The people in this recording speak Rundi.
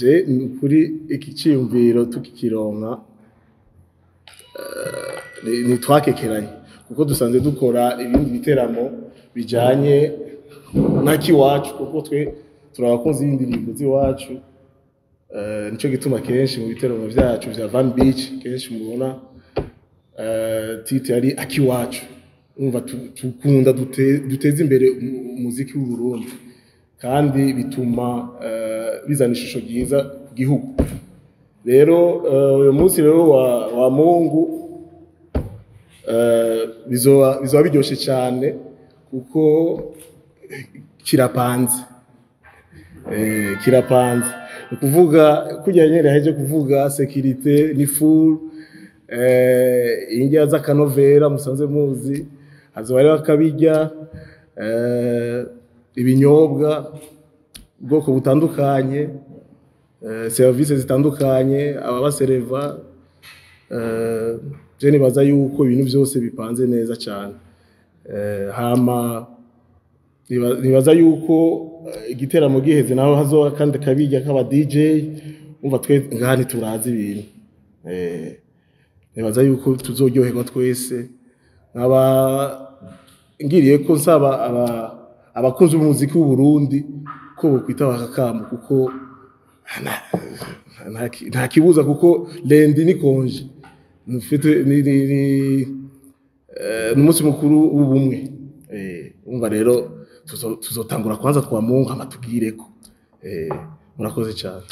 Je ni ukuri iki ciyumviro tukikironka, ntitwakekeranye kuko dusanzwe dukora ibindi biteramo bijanye n'akiwacu, kuko twe turi abakunzi b'indirimbo z'iwacu. Nico gituma kenshi mu biteramo vyacu vya Van Beach kenshi mubona titre ari akiwacu. Umva, tukunda duteze imbere umuziki w'u Burundi, kandi bituma bizana ishusho ryiza ku gihugu. Rero uyu munsi rero wa Mungu bizoba biryoshe cyane kuko kirapanze. Kirapanze, ni ukuvuga kurya nyene yaheje kuvuga, sécurité ni full, indya z'akanovera musanze muzi, hazoba hariho akabirya, ibinyobwa ubwoko butandukanye, serivisi zitandukanye, ababasereva. Je nibaza yuko ibintu byose bipanze neza cyane. Hama nibaza yuko igiteramo giheze naho hazoba kandi kabirya k'aba DJ. Umva, twe ngaha ntiturazi ibintu. Nibaza yuko tuzoryoherwa twese. Nkaba ngiriye ko nsaba abakunzi b'umuziki w'u Burundi ko bokwitaba aka kamo, kuko nta kibuza, kuko lundi ni congé. Nufite ni umunsi mukuru w'ubumwe. Umva rero, tuzotangura kwanza kwa Mungu, hama tubwireko. Murakoze cyane.